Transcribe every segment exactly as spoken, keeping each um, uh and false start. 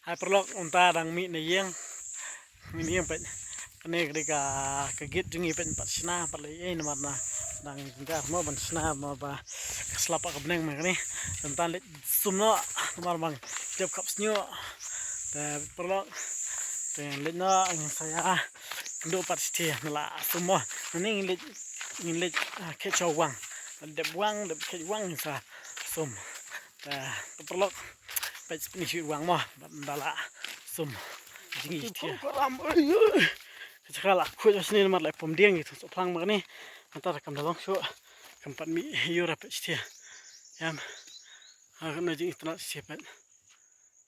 Hai paralok, mynta dang mih na ïing. Mih na ïing peit. Kane ka dei ka, ka gate jong ngi peit, pat shna, pat leh ei namar na dang jynjar mo ban shna mo ba ka slap ka bneng mo kane. Mynta leit sum noh namar ba dep khap sniew. Te paralok, te leit noh, ngin sa ïa kynduh pat shatei, nala sum mo. Nane ngin leit, ngin leit, ah, khet sha wang. Dep wang, dep khet wang ngin sa sum. Te, te paralok, peit, pyni sha wang mo, bad nala sum jingïeit shatei. Ka jaka la khuid shatei namar la pom dieng, ki thong sohphlang ma kane. Mynta kam da long shuh, kam pat mih ïur peit shatei. Ïam. Ha kane jingitynnad shatei peit.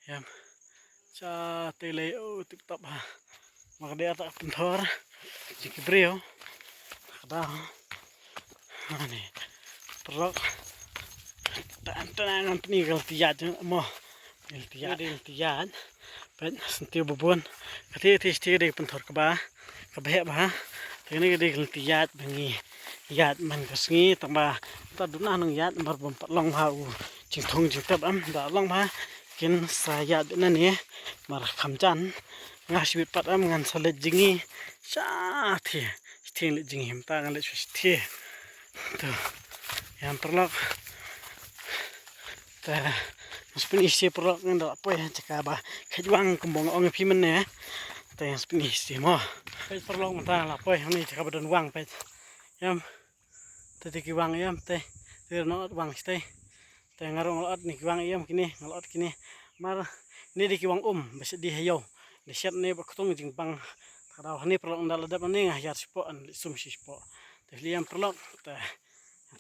Ïam. Shatei lei, oh, tip top ha. Ma ka dei kata ka pynthor jong ki briew. Ka dei. Ani. Paralok. Te ngan pyni ka lynti ïaid mo. Lynti ïaid, lynti ïaid. Peit, syntiew ba bun. Kata te shatei ka dei ka pynthor kaba, kaba heh bha. Te kane ka dei ka lynti ïaid ba ngi ïaid man ka sngi, tang ba ta duna nang ïaid namar bym pat long bha u jingthung jingtep, em, da long bha kin sa ïaid beit nane, mar kham jan. Nga shibit pat, em, ngan sa leit jngi shatei, shatei leit jngi, mynta ngan leit shatei. To. Ïam paralok. Te, ngan sa pyni shatei paralok, ngan da la poi ha jaka ba khet wang kumba nga ong ïa phi mynne. Te ngan sa pyni shatei mo. Peit paralok, mynta la poi hangne jaka ba don wang peit. Ïam. Te dei ki wang ïam te. Te nga la ot wang shatei. Te nga ruh nga la ot ne ki wang ïam kine, nga la ot kine. Mar ne dei ki wang um, ba shet dei ha ïew. Dei shet ne ba ktung jingbang. Te ka daw hangne paralok, nda la dep hangne nga ïar shapoh, ngan leit sum shapoh. Te phi ïam paralok, te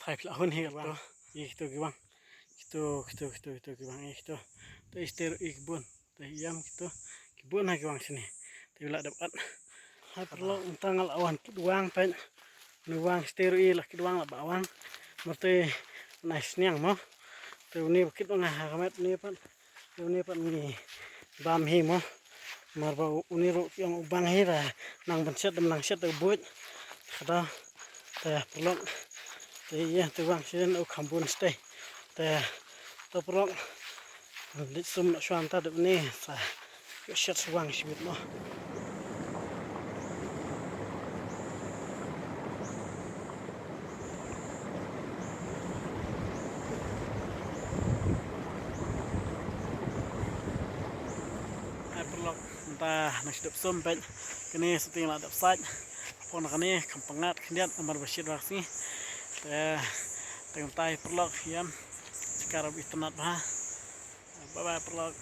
thai phi la hun hi kito. Ïa kito ki wang. Kito, kito, kito, kito ki wang, ïa kito. Te shatei ruh ïa ki bun. Te ïam kito, ki bun ha ki wang shane. Te la dep ot. Hai paralok, mynta nga la wan kit wang peit. Une wang shatei ruh i la kit wang la bah wang. Mar te nai sniang mo. Te une ba kit wang ha ka met une pat. Te une pat ngi bam hi mo. Mar ba une ruh ki ong u bang hi, da nang ban shet, da nang shet da u buit. Ka dei. Te paralok. Te ïa te wang sien u kham bun shatei. Te, te paralok. Leit sum noh shuwa mynta dep ne sa ïoh shet shuwa shibit mo. Hai paralok, mynta nang shu dep sum peit. Kane shatei la dep sait. Pon kane kham pyngngad khyndiat namar ba shit ba sngi. Te, te mynta paralok ïam. Jaka ruh itynnad bha. Bye bye paralok.